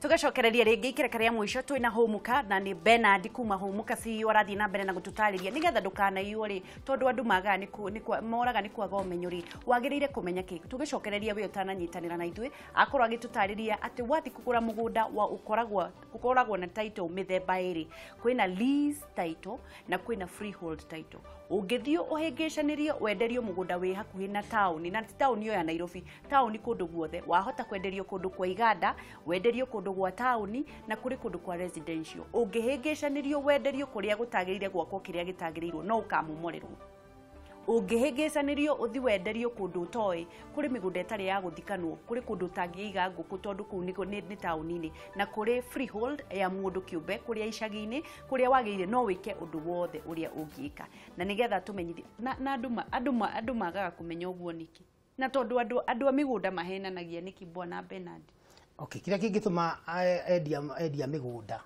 Tugacokereria rĩngĩ ikereka rĩa mũico twĩna Hũmũka na nĩ Bernard kuma Hũmũka CEO arathiĩ na mbere na gũtũtarĩria nĩgetha ndũkanaiywo rĩ, tondũ andũ magaga moraga nĩ kwaga ũmenyo rĩ, wagĩrĩire kũmenya kĩ. Tũgĩcokereria we ũtananyitanĩra na ithuĩ akorwo agĩtũtarĩria atĩ wathiĩ kũgũra mũgũnda wa ũkoragwo na title mĩthemba ĩrĩ, kwĩna lease title na kwĩna freehold title. Ũngĩthiĩ ũhĩngĩcanĩrie wenderio mũgũnda wĩ hakuhĩ na taũni, na ti taũni ĩyo ya Nairobi, taũni kũndũ guothe, wahota kwenderio kũndũ kwa iganda, wenderio kũndũ gwa taũni na kũrĩ kũndũ kwa residential. Ũngĩhĩngĩcanĩrio wenderio kũrĩa gũtagĩrĩire gwakwo kĩrĩa gĩtagĩrĩirwo, no ũkamomorerwo. Ũngĩhĩngĩcanĩrio ũthi wenderio kũndũ ũtoĩ, kũrĩ mĩgũnda ĩtarĩ ya gũthikanwo, kũrĩ kũndũ ũtangĩiga ngũkũ tondũ kũu nĩ taũni-inĩ, na kũrĩ freehold ya mũndũ kĩũmbe kũrĩa icagi-inĩ kũrĩa wagĩrĩire no wĩke ũndũ wothe ũrĩa ũngĩka. Na nĩgetha tũmenyithie na andũ magaga kũmenya ũguo nĩkĩ, na tondũ andũ a mĩgũnda mahenanagia nĩkĩ, bwana Bernard? Okay, kĩrĩa kĩngĩtũma endia mĩgũnda,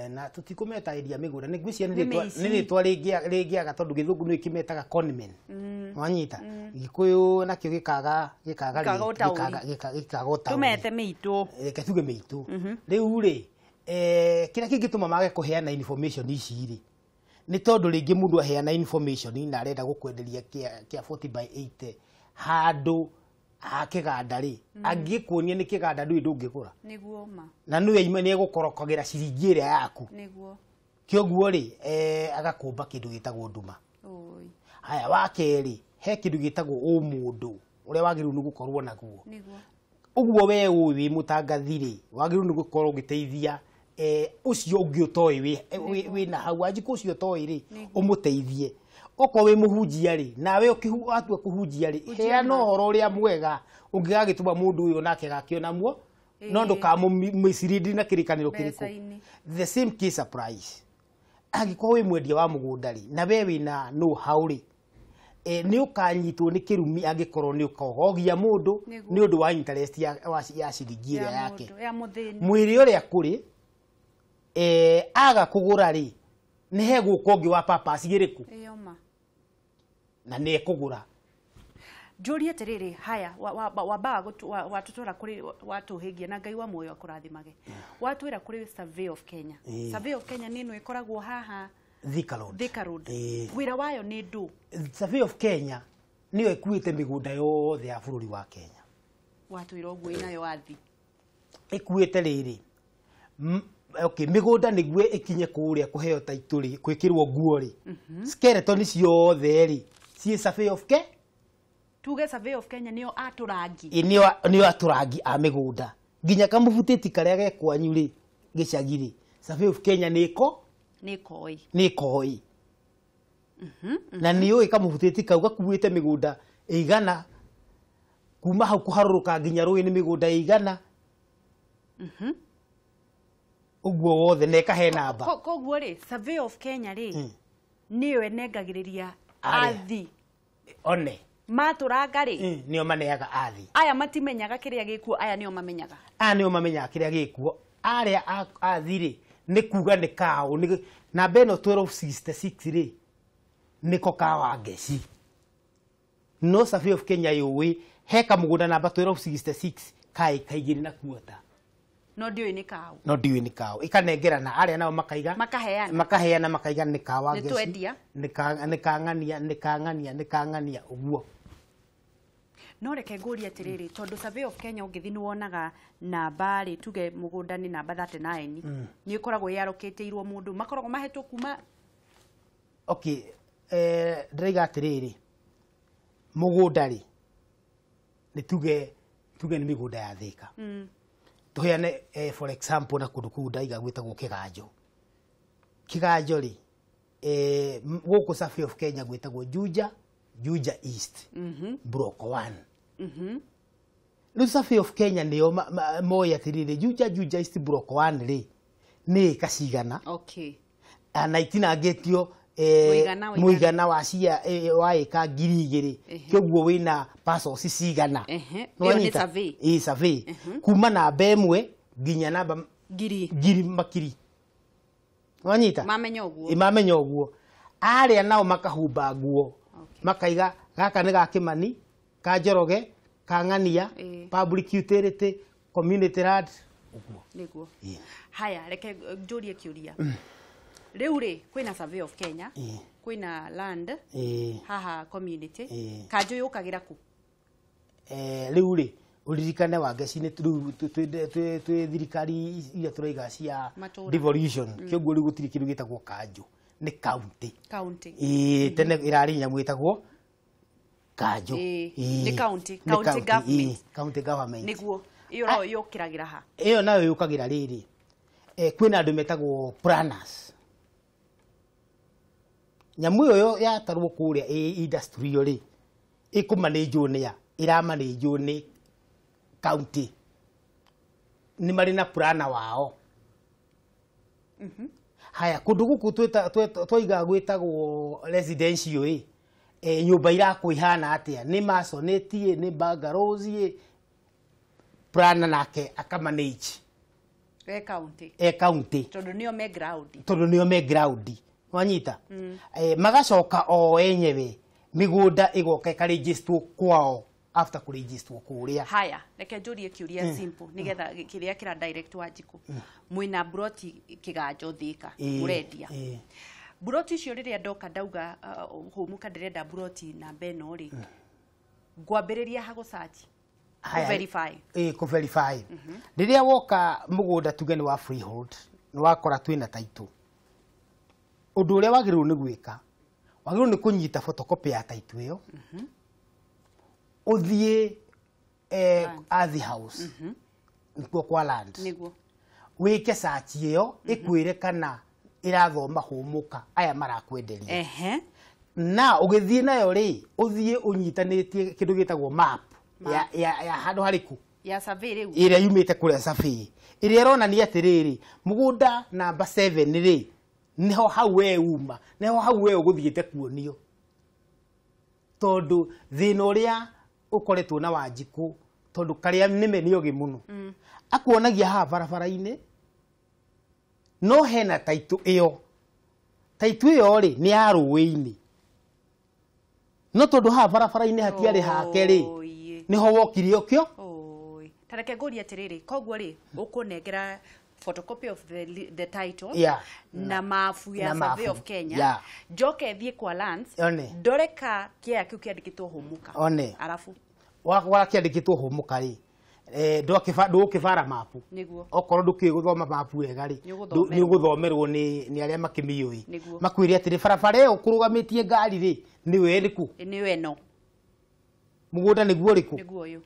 na tũtikũmeta endia mĩgũnda, nĩ ngwĩciria Nĩ mĩici. nĩ rĩtwa rĩngĩaga tondũ gĩthũngũ nĩ kĩmetaga conmen. Wanyita? Gĩkũyũ nakĩo gĩkaga Gĩkaga ũtaũri. gĩkaga ũtaũri. Tũmete mĩitũ. Reke tuge mĩitũ. Rĩu rĩ, kĩrĩa kĩngĩtũma mage kũheana information ici rĩ, nĩ tondũ rĩngĩ mũndũ aheana information na arenda gũkwenderia kĩa 40 by 80 handũ ha kĩganda rĩ, angĩkuonia nĩ kĩganda ndũĩ ndũngĩgũra. Nĩguo ma. Na nĩwe ima nĩ egũkorokagĩra ciringi ĩrĩa yaku. Nĩguo. Kĩoguo rĩ, agakũmba kĩndũ gĩtagwo nduma. Oi. Haya, wa kerĩ, he kĩndũ gĩtagwo ũmũndũ ũrĩa wagĩrĩirwo nĩ gũkorwo naguo. Nĩguo. Ũguo we ũĩ wĩ mũtangathi rĩ, wagĩrĩirwo nĩ gũkorwo ũgĩteithia, ũcio ũngĩ ũtoĩ wĩna hau, Wanjikũ ũcio ũtoĩ rĩ, ũmũteithie. Okorwo wĩ mũhunjia rĩ, nawe watua kũhunjia rĩ, Hunjia heana ma. ũhoro ũrĩa mwega ũngĩgagĩtũma mũndũ ũyũ nake agakĩona muo, no ndũkamũmĩcirindi na kĩrĩkanĩro kĩrĩkũ. Mbeca-inĩ. The same case applies. Angĩkorwo wĩ mwendia wa mũgũnda rĩ, na we wĩna know how rĩ, nĩ ũkanyitwo nĩ kĩrumi angĩkorwo nĩ ũkogogia mũndũ nĩ ũndũ wa interest ya ciringi ĩrĩa Ya yake. mũndũ, ya mũthĩni. Mwĩrĩ ũrĩa kũrĩ, aga kũgũra rĩ, nĩ hegũka ũngĩ wa purpose ĩrĩkũ? Ĩyo ma. Na nĩ ekũgũra. Njũrie atĩrĩrĩ, haya, wambaga watũtwara kũrĩ, watũhĩngia na Ngai wa muoyo akũrathimage. Watwĩra kũrĩ Survey of Kenya. Survey of Kenya nĩ ĩno ĩkoragwo haha Thika Road. Thika Road. Wĩra wayo nĩ ndũ? Survey of Kenya nĩyo ĩkuĩte mĩgũnda yothe ya bũrũri wa Kenya. Watwĩra ũguo ĩnayo athi. Ĩkuĩte rĩrĩ. Okay, mĩgũnda nĩguo ĩkinye kũrĩa kũheo title rĩ, gwĩkĩrwo nguo rĩ. Skeleton ciothe rĩ, ciĩ Survey of Kenya. Tuge Survey of Kenya nĩo atũrangi. Ĩ, nĩo atũrangi a mĩgũnda. Nginya kamũbutĩti karĩa ge kwanyu rĩ, gĩcagi rĩ, Survey of Kenya nĩ ĩko? Nĩ koi. Nĩ koi. Na nĩ ũĩ kamũbutĩti kau gakuĩte mĩgũnda ĩigana, kuma hau kũharũrũka nginya rũĩ nĩ mĩgũnda ĩigana. Ũguo wothe na ĩkahe namba. Koguo rĩ, Survey of Kenya rĩ, nĩyo ĩnengagĩrĩria Arĩa. athi. One. Matũranga rĩ. Nĩo maneaga athi. Aya matimenyaga kĩrĩa gĩkuo, aya nĩo mamenyaga. Aya nĩo mamenyaga kĩrĩa gĩkuo. Arĩa athi rĩ, nĩ kuga nĩ kaũ, nĩ namba ĩno 1266 rĩ, nĩko ka Wangeci. No Survey of Kenya yũĩ he kamũgũnda namba 1266 ka ĩka igĩrĩ na kuota. No ndiũĩ nĩ kaũ. No ndiũĩ nĩ kaũ. Ĩkanengerana arĩa nao makaiga. Makaheana. Makaheana makaiga nĩ ka Wangeci. Nĩ twendia. Nĩ ka, nĩ ka ng'ania, nĩ ka ng'ania, nĩ ka ng'ania ũguo. No reke ngũrie atĩrĩrĩ, tondũ Survey of Kenya ũngĩthiĩ nĩ wonaga namba rĩ, tuge mũgũnda nĩ namba 39. Nĩ ĩkoragwo ĩarokĩtĩirwo mũndũ, makoragwo mahetwo kuma Okay, ndĩraiga atĩrĩrĩ, mũgũnda rĩ, nĩ tuge nĩ mĩgũnda ya Thika. Tũheane, for example, na kũndũ kũu ndaiga gwĩtagwo Kĩganjo. Kĩganjo rĩ, gũkũ Survey of Kenya gwĩtagwo Juja, Juja East, Block 1. Rĩu Survey of Kenya nĩo moĩ atĩrĩrĩ, Juja, Juja East Block 1 rĩ, nĩ ĩka cigana. Na itinangĩtio, Mũigana, mũigana. mũigana wa cia, wa ĩka ngiri igĩrĩ. Kĩoguo wĩna parcels cigana. Nĩ Ĩyo nĩ wanyita? survey. Ĩ, survey. Kuma namba ĩmwe nginya namba Ngiri. ngiri makiri. Wanyita? Mamenya ũguo. Ĩ, mamenya ũguo. Arĩa nao makahumba nguo. Makaiga gaka nĩ ga Kĩmani, ka Njoroge, ka Ng'ania, public utility, community land. Ũguo. Nĩguo. Ĩĩ. Haya, reke njũrie kĩũria. Rĩu rĩ, kwĩna Survey of Kenya, kwĩna land haha community, kanjũ yũkagĩra kũ? Rĩu rĩ, ũririkane Wangeci nĩ rĩu twĩ thirikari iria tũraiga cia Matũũra. devolution, kĩoguo rĩu gũtirĩ kĩndũ gĩtagwo kanjũ, nĩ county. County. Ĩĩ, tene ĩrarĩ nyamũ ĩtagwo kanjũ. Ĩĩ, nĩ county, Nĩ county government. Ĩĩ, county government. Nĩguo. Ĩyo no yũkĩragĩra ha? Ĩyo nayo yũkagĩra rĩrĩ, kwĩna andũ metagwo planners. Nyamũ ĩyo yatarwo kũrĩa ĩ industrial rĩ, ĩkũmanĩnjwo nĩ a? Ĩramanĩnjwo nĩ county. Nĩ marĩ na planner wao. Haya, kũndũ gũkũ twaiga gwĩtagwo residential ĩ, nyũmba irakwo ihana atĩa, nĩ masonette ĩ, nĩ bungalows ĩ, planner nake akamanage. E county. E county. Tondũ nĩo me ground. Tondũ nĩo me ground. Wanyita? Magacoka o enyewe mĩgũnda ĩgoka ĩkarĩnjĩstwo kwao after kũrĩnjĩstwo kũrĩa. Haya, reke njũrie kĩũria simple nĩgetha kĩrĩa kĩra direct Wanjikũ. Mwĩna broti Kĩganjo Thĩka mũrendia. Broti icio rĩrĩa ndoka ndauga hũmũka ndĩrenda broti namba ĩno rĩ, ngwambĩrĩria ha gũsearch? Haya, Kũ-verify. Ĩĩ, kũ-verify. Rĩrĩa woka mũgũnda tuge nĩ wa freehold, nĩ wakora twĩna title. Ũndũ ũrĩa wagĩrĩirwo nĩ gwĩka, wagĩrĩirwo nĩ kũnyita photocopy ya title ĩyo, ũthiĩ Ardhi House, nĩkuo kwa land. Nĩguo. Wĩke search ĩyo, ĩkwĩre kana ĩrathoma hũmũka aya marakwenderia. Na ũgĩthiĩ nayo rĩ, ũthiĩ ũnyitanĩtie kĩndũ gĩtagwo map ya handũ harĩkũ. Ya survey rĩu. Ĩrĩa yumĩte kũrĩa survey. Ĩrĩa ĩronania atĩrĩrĩ, mũgũnda namba 7 rĩ, nĩho hau we uma, nĩho hau we ũgũthiĩte kuonio. Tondũ thĩna ũrĩa ũkoretwo na Wanjikũ, tondũ karĩa nĩme nĩ ogĩ mũno. Akuonagia haha barabara-inĩ, no hena title ĩyo. Title ĩyo rĩ, nĩ ya rũĩ-inĩ. No tondũ haha barabara-inĩ hatiarĩ hake rĩ, nĩho wokire ũkĩo. Oi. Ta reke ngũrie atĩrĩrĩ, koguo rĩ, ũkũnengera photocopy of the title na mabu ya Na Survey mabu. of Kenya. Njoke thiĩ kwa lands, One. ndore ka kĩaya kĩu kĩandĩkĩtwo hũmũka. One. Arabu. Wakora kĩandĩkĩtwo hũmũka rĩ, ndũgũkĩbara mapu. Nĩguo. Okorwo ndũkĩũĩ gũthoma mapu wega rĩ, Nĩũgũthomerwo. nĩũgũthomerwo nĩ arĩa makĩmĩũĩ. Nĩguo. Makwĩre atĩrĩ, barabara ĩyo ũkũrũgamĩtie ngari rĩ, nĩwe ĩrĩkũ? Nĩyo ĩno. Mũgũnda nĩguo ũrĩkũ? Nĩguo ũyũ.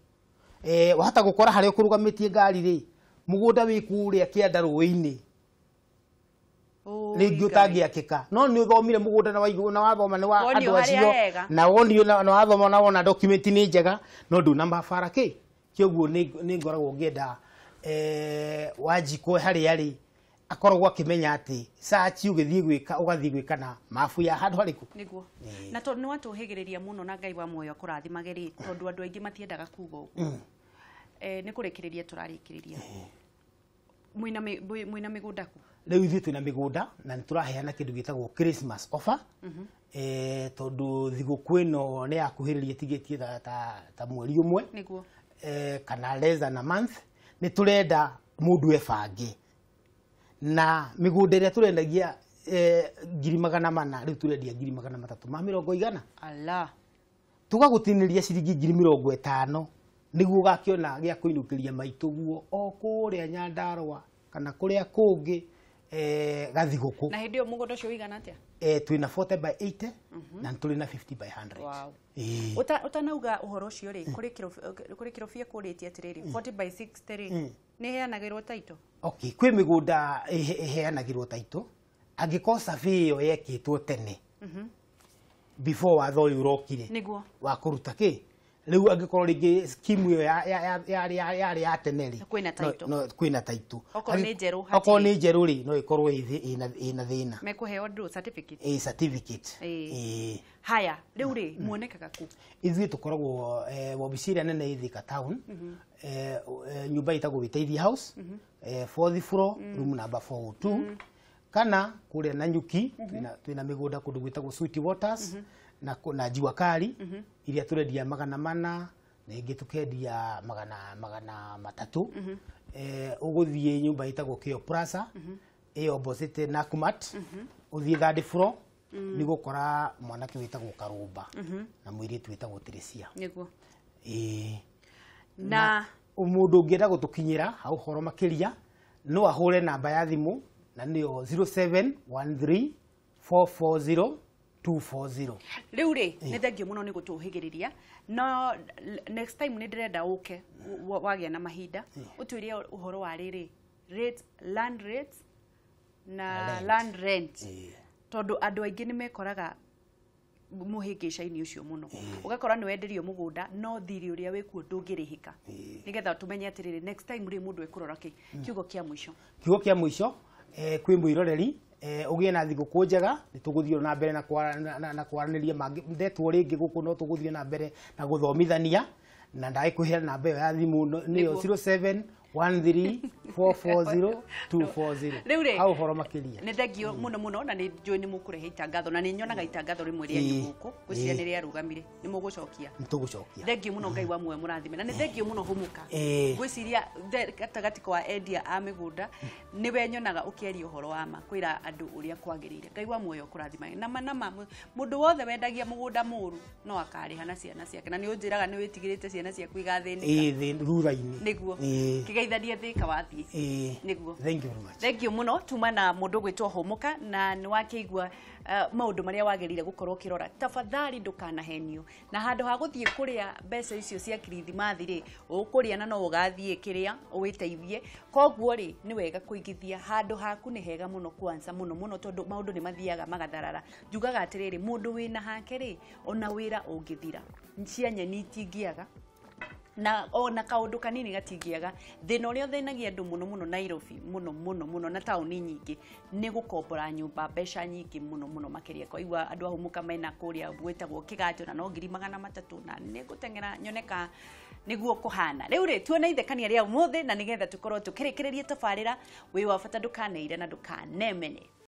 Wahota gũkora harĩa ũkũrũgamĩtie ngari rĩ, mũgũnda wĩ kũrĩa kĩanda rũĩ-inĩ. Rĩngĩ ũtangĩakĩka. No nĩ ũthomire mũgũnda na waigua na wathoma nĩ wa Wonio andũ harĩa acio, hega. na wonio na wathoma na wona document nĩ njega, no ndũnamabara kĩ. Kĩoguo nĩ ngoragwo ngĩenda, Wanjikũ harĩa arĩ, akoragwo akĩmenya atĩ search ũgĩthiĩ gwĩka, ũgathiĩ gwĩka na mabu ya handũ harĩkũ. Nĩguo. Na tondũ nĩ watũhĩgĩrĩria mũno na Ngai wa muoyo akũrathimage rĩ, tondũ andũ aingĩ matiendaga kuga ũguo. Nĩ kũrĩkĩrĩria tũrarĩkĩrĩria. Mwĩna mĩgũnda kũ? Rĩu ithuĩ twĩna mĩgũnda na nĩ tũraheana kĩndũ gĩtagwo Christmas offer. Tondũ thigũkũ ĩno nĩ yakuhĩrĩria tigĩtie ta mweri ũmwe. Nĩguo. Kana less than a month, nĩ tũrenda mũndũ ebange. Na mĩgũnda ĩrĩa tũrendagia, ngiri magana mana, rĩu tũrendia ngiri magana matatũ ma mĩrongo igana. Allah. Tũgagũtinĩria ciringi ngiri mĩrongo ĩtano nĩguo ũgakĩona gĩa kũinũkĩria maitũ guo o kũrĩa Nyandarũa kana kũrĩa kũngĩ, gathigũkũ. Na hĩndĩ ĩyo mũgũnda ũcio ũigana atĩa? Twĩna 40 by 80 na tũrĩ na 50 by 100. Wow. Ĩĩ. Ũtanauga ũhoro ũcio rĩ, kũrĩ kĩrobia kũrĩtie atĩrĩrĩ, 40 by 60 rĩ, nĩ ĩheanagĩrwo title? Okay, kwĩ mĩgũnda ĩheanagĩrwo title angĩkorwo survey ĩyo yekĩtwo tene before watho ũyũ ũrokire. Nĩguo. Wa kũruta kĩ? Rĩu angĩkorwo rĩngĩ scheme ĩyo yarĩ ya tene rĩ, Kwĩna title. no, kwĩna title. Okorwo nĩ njerũ, Okorwo hatirĩ. nĩ njerũ rĩ, no ĩkorwo ĩna thĩna. Mekũheo ndũ certificate? Ĩ, certificate. Ĩ. Ĩ. Haya, rĩu rĩ, muonekaga kũ? Ithuĩ tũkoragwo, wabici ĩrĩa nene ĩ Thika town, nyũmba ĩtagwo Wĩteithie House, fourth floor, room number 402, kana kũrĩa Nanyuki, twĩna mĩgũnda kũndũ gwĩtagwo Sweet Waters, na Jua Kali, iria tũrendia magana mana Na ĩngĩ tũkendia 300. Ũgũthiĩ nyũmba ĩtagwo Keo Plaza, ĩyo opposite Nakumatt, ũthiĩ third floor, nĩ gũkora mwanake wĩtagwo Karũmba na mũirĩtu wĩtagwo Teresia. Nĩguo. Ĩĩ. Na Mũndũ ũngĩenda gũtũkinyĩra hau ũhoro makĩria no ahũre namba ya thimũ na nĩyo 0713 440 240. Rĩu rĩ, nĩ thengio mũno nĩ gũtũhĩgĩrĩria, no next time nĩ ndĩrenda ũke wagĩa na mahinda ũtwĩre ũhoro wa rĩrĩ rate, land rates na Rent. Land rent. Ĩĩ. Tondũ andũ aingĩ nĩ mekoraga mũhĩngĩca-inĩ ũcio mũno, ũgakora nĩ wenderio mũgũnda no thirĩ ũrĩa wĩkuo ndũngĩrĩhĩka, nĩgetha tũmenye atĩrĩrĩ, next time rĩ, mũndũ ekũrora kĩ. Kiugo kĩa mũico. Kiugo kĩa mũico, kwĩ mwĩroreri, ũgĩe na thigũkũ njega. Nĩ tũgũthiĩ na mbere na kwaranĩria mangĩ ndetwo rĩngĩ gũkũ, no tũgũthiĩ na mbere na gũthomithania, na ndagĩkwĩra namba ĩyo ya thimũ nĩyo Nĩguo. 0713 440 240. Rĩu rĩ, hau ũhoro makĩria. Nĩ thengio mũno mũno, na nĩ njũĩ nĩ mũkũrehe itangatho, na nĩ nyonaga itangatho rĩmwe rĩanyu gũkũ, ngwĩciria nĩ rĩarũgamire, nĩ mũgũcokia. Nĩ tũgũcokia. Thengio mũno, Ngai wa muoyo mũrathime, na nĩ thengio mũno Hũmũka. Ngwĩciria gatagatĩ kwa endia a mĩgũnda nĩwe nyonaga ũkĩaria ũhoro wa ma, kwĩra andũ ũrĩa kwagĩrĩire. Ngai wa muoyo kũrathima. Nama nama mũndũ wothe wendagia mũgũnda mũru no akarĩha na ciana ciake, na nĩ ũnjĩraga nĩ wĩtigĩrĩte ciana ciaku igathĩnĩka. Ĩĩ, thutha-inĩ. Nĩguo. Kĩgeithanie thĩka wathiĩ. Nĩguo. Thank you very much. Thengio mũno. Tuma na mũndũ gwĩtwo Hũmũka, na nĩ wakĩigua maũndũ marĩa wagĩrĩire gũkorwo ũkĩrora. Tafadhali ndũkanahenio na handũ ha gũthiĩ kũrĩa mbeca icio cia kirithimathi rĩ, ũkũrĩa na no ũgathiĩ kĩrĩa ũwĩteithie. Koguo rĩ, nĩ wega kũigithia handũ haku, nĩ hega mũno kwanza mũno mũno, tondũ maũndũ nĩ mathiaga magatharara. Njugaga atĩrĩrĩ, mũndũ wĩna hake rĩ, ona wĩra ũngĩthira, cia nyeni itingĩaga, na ona kaundu kanini gatingĩaga. Thĩna ũrĩa ũthĩnagia andũ mũno mũno Nairobi, mũno mũno mũno, na taũni nyingĩ, nĩ gũkombora nyũmba mbeca nyingĩ mũno mũno makĩria. Kwaigua andũ a Hũmũka mena kũrĩa gwĩtagwo kĩganjo, na no 300,000, na nĩ ngũteng'era nyoneka nĩguo kũhana. Rĩu rĩ, tuone ithekania rĩa ũmũthĩ, na nĩgetha tũkorwo tũkĩrĩkĩrĩria tabarĩra wĩ wa bata. Ndũkaneire na ndũkanemene.